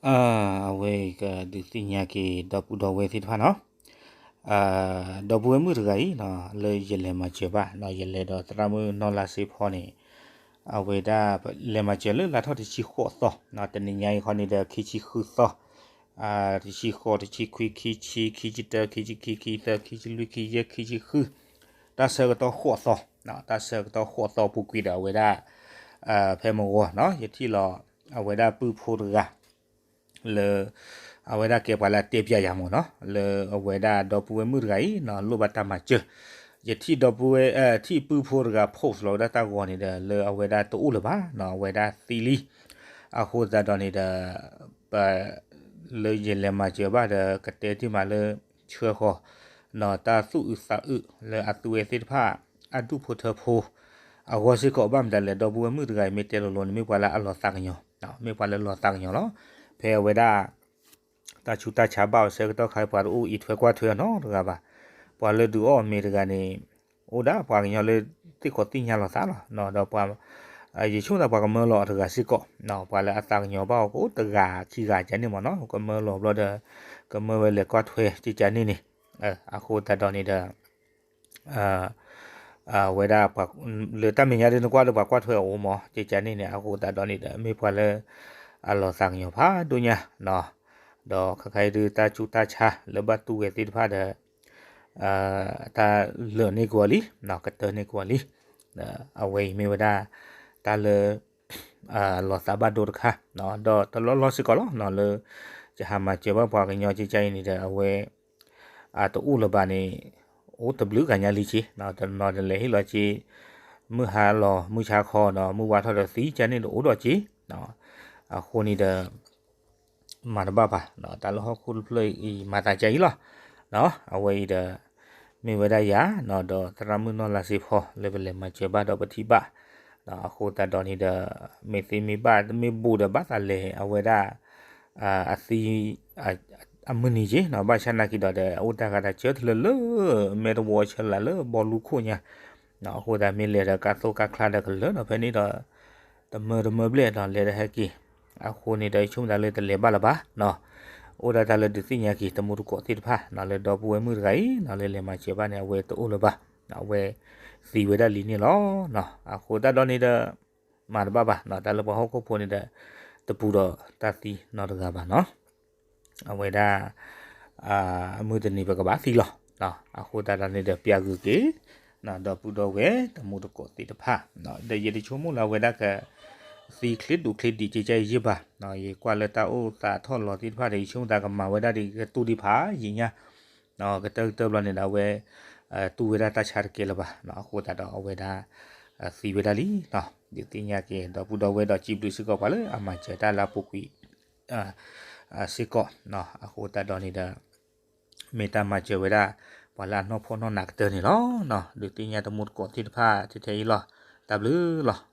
အဝဲအံၤကဒုးသ့ၣ်ညါက့ၤ ဒီပုၢ်ဒီဝဲၢ်သ့ၣ်တဖၣ်နီၤ, ဒီပုၢ်ဝဲၢ်မုၣ်တဂၤအံၤနီၤ လၢယလဲၤမၤစၢၤဘၣ်နီၤ, ယလဲၤဒီးသရၣ်မုၣ်နီၢ်လါစ့ဖီန့ၣ်, အဝဲဒၣ် လဲၤမၤစၢၤလၢလါထီၣ်တဆံဃိးသီ, တနံၤညါအံၤခီန့ၣ်ဒီး ခံဆံဃုသီ, တဆံဃိး, တဆံခွံ, ခံဆံ, ခံဆံတၢ, ခံဆံခံ, ခံဆံသၢ, ခံဆံလွံၢ်, ခံဆံယဲၢ်, ခံဆံဃု, တၢ်ဆၢကတီၢ်ဃိးသီ, တၢ်ဆၢကတီၢ်ဃိးသီပူၤကွံာ်ဒီးအဝဲဒၣ် ဖဲမုၢ်ဂီၤနီၤ ယထံၣ်လီၤ အဝဲဒၣ်ပုၢ်ဖိတဂၤ လၢ အဝဲဒၣ်ကဲပှၤလၢအတဲပျးယၤမ့ၢ်နီၤ လၢအဝဲဒၣ်ဒီပုၢ်ဝဲၢ်မုၣ်တဂၤအံၤနီၤ လိၣ်ဘၣ်တၢ်မၤစၢၤ, ယထံၣ်ဒီပုၢ်ဝဲၢ် ထံၣ်ပုၢ်ဖိတဂၤ post လီၤဝဲဒၣ်တၢ်ဂီၤန့ၣ်ဒီး လၢအဝဲဒၣ်တအိၣ်လၢၤဘၣ်နီၤ အဝဲဒၣ်သံလံ, အဃိသတးဒီးန့ၣ်ဒီး ပ လၢယလဲၤမၤစၢၤဘၣ်ဒီး ကတဲတ့ၢ်မးလၢ ဆှၢဃီၤ နီၤ တၢ်သူၣ်အုးသးအုးလၢအသုဝဲသ့ၣ်တဖၣ် အဒူၣ်ဖိထၢဖိ အဂီၢ်စ့ၢ်ကီး ဘၣ်မတၤလဲၣ် ဒီပုၢ်ဝဲၢ်မုၣ်တဂၤအံၤ မ့ၢ်တဲလိၤလိၤန့ၣ် မ့ၢ်ပှၤလၢအလီၤသးကညီၤ, မ့ၢ်ပှၤလၢလီၤသးကညီၤလီၤ. ဖဲအဝဲဒၣ် တၢ်ဆူးတၢ်ဆါဘၣ်အီၤဆၢကတီၢ်ခါ ပှၤတအိၣ်အံးထွဲကွၢ်ထွဲအီၤနီတဂၤဘၣ်. ပှၤလၢဒုးအီၣ်အီၤမ့ၤတဂၤန့ၣ် အိၣ်ဒၣ်ပှၤကညီလၢ သ့ၣ်ခီသ့ၣ်ညါလီၤသးလီၤ. ဒီးပှၤ ယဆိကမိၣ်သးပှၤကမၢလီၤအီၤတဂၤစ့ၢ်ကီး, ပှၤလၢအသးကညီၤဘၣ်အီၤကအိၣ်တဂၤခံဂၤကန့ၣ်မ့ၢ်နီၤ, ကမၢလီၤဘျီဒီး ကမၢဝဲလဲၤကွၢ်ထွဲကကန့ၣ်န့ၣ်, အဃိသတးဒီးန့ၣ်ဒီး အဝဲဒၣ် လၢတၢ်မဲာ်ညါဒ်နကွၢ်လၢပှၤကွၢ်ထွဲအအိၣ်မး ကကန့ၣ်န့ၣ် အဃိသတးဒီးန့ၣ်ဒီး မ့ၢ်ပှၤလၢ အလီၤသးကညီၤဖးဒိၣ်ညါ, ဒီးခါခါအံၤဒုး တၢ်ဆူးတၢ်ဆါလၢဘၣ်တူၢ်ဝဲသ့ၣ်တဖၣ်ဒီး တၢ်လၢာ်န့ၢ်ကွံာ်အီၤလံ, ကတၢၢ်န့ၢ်ကွံာ်အီၤလံ, အဝဲအံၤမ့ၢ်ဝဲဒၣ် တၢ်လၢ လီၤသးဘၣ်ဒိတခါ, ဒီးတလီၢ်လီၢ်စ့ၢ်ကီးလီၤ, လၢ ယဟးမၤစၢၤဘၣ်ပှၤကညီကကအံၤန့ၣ်ဒီး အဝဲ အတအိၣ်လၢၤဘၣ်န့ၣ် အိၣ်တဘျုးဂၤညါလံက့, တနီၤတလဲၤဟ့ၣ်လီၤက့, မုၢ်ဟါလီၤ မုၢ်ဆါခီဒီး မုၢ်ဝါထီၣ်ဒီးသံကန့ၣ်ဒီးအိၣ်ဒီးက့, အဃိန့ၣ်ဒီး မၤတဘၣ်ဘၣ်, တၢ်လၢဟီၣ်ခိၣ်တဖျၢၣ်အံၤ မၤသးကါအံၤလီၤ. အဝဲအံၤဒီး မ့ၢ်ဝဲဒၣ်ယၤ ဒီးသရၣ်မုၣ်နီၢ်လါစ့ဖီ လၢပလဲၤမၤစၢၤဘၣ်ဒီးပထံၣ်ဘၣ်, အဃိသတးဒီးန့ၣ်ဒီး မ့ၢ်သ့မ့ၢ်ဘၣ် မ့ၢ်ဘူးဒီးဘၣ်သးလဲၤ အဝဲဒၣ် အသံ အမုၢ်နံၤက့, ဘၣ်ဆၣ်နာ်က့ဒီးဒီး အအိၣ်တၢ်ဂၤတၢ်ဆၢထၢၣ်လၢလၢ မဲာ်တဝီဆၢလၢ်လၢဘီလူခိၣ်ညါ, အဃိသတးမ့ၢ်လဲၤဒီးကါသိၣ်ကါချါဒီးကလၢာ်ဒီးဖဲန့ၣ်ဒီး တမၢတမၢဘျဲၣ်ဒီးလဲၤဒီးဟဲက့ၤ, အဃိန့ၣ်ဒီး ယဆိကမိၣ်သးလၢတလဲၤဘၣ်လၢၤဘၣ်, အိၣ်ဒၣ်တၢ်လၢဒုးသ့ၣ်ညါက့ၤ တမူတကိးသ့ၣ်တဖၣ် လၢဒီပုၢ်ဝဲၢ်မုၣ်တဂၤအံၤ လၢလဲၤမၤစၢၤဘၣ်န့ၣ် အဝဲတအိၣ်လၢၤဘၣ်, အဝဲသံဝဲဒၣ်လံန့ၣ်လီၤ. အဃိသတးဒီးန့ၣ်ဒီး မၤတဘၣ်ဘၣ်, တၢ်လၢပှၤဟီၣ်ခိၣ်ဖိန့ၣ်ဒီး တပူၤဒီးတၢ်သံနီတဂၤဘၣ်နီၤ. အဝဲဒၣ် မုၢ်တနံၤပကဘၣ်သံလီၤ. အဃိသတးဒီးန့ၣ်ဒီး ပျးဂုာ်က့ၤ ဒီပုၢ်ဒီဝဲၢ်တမူတကိးသ့ၣ်တဖၣ်, ဒီးယတဆိကမိၣ်လၢအဝဲဒၣ်က သံချ့ဒူၣ်ချ့ဒံးကကယဲၢ်ဘၣ်, ယကွၢ်လၢတၢ်အိၣ်သးထီၣ်လီၤသ့ၣ်တဖၣ်ဒီး ယဆိကမိၣ်သးကမၤဝဲဒၣ်ဒ်ကတူၢ်ဒံးဖးယံာ်ညါ, ကတၢၢ်ကတၢၢ်ဘျီန့ၣ်ဒီး အဝဲ တူၢ်ဝဲဒၣ်တၢ်ဆါတကဲလၢၤဘၣ်, အဃိသတးဒီးအဝဲဒၣ် သံဝဲဒၣ်လံ. ဒုးသ့ၣ်ညါက့ၤ ဒီပုၢ်ဒီဝဲၢ်ဒီးစံးဘျုးစ့ၢ်ကီးပှၤလၢအမၤစၢၤတၢ်လၢအပူၤကွံာ် စ့ၢ်ကီး, အဃိသတးဒီးန့ၣ်ဒီး မ့ၢ်တၢ်မၤစၢၤဝဲဒၣ် ပှၤလၢအနီၢ်ဖှီၣ်နီၢ်နးကတၢၢ်န့ၣ်လီၤ. ဒုးသ့ၣ်ညါတမူတကိးသ့ၣ်တဖၣ်ထဲထဲအံၤလီၤ. တၢ်ဘျုးလီၤ.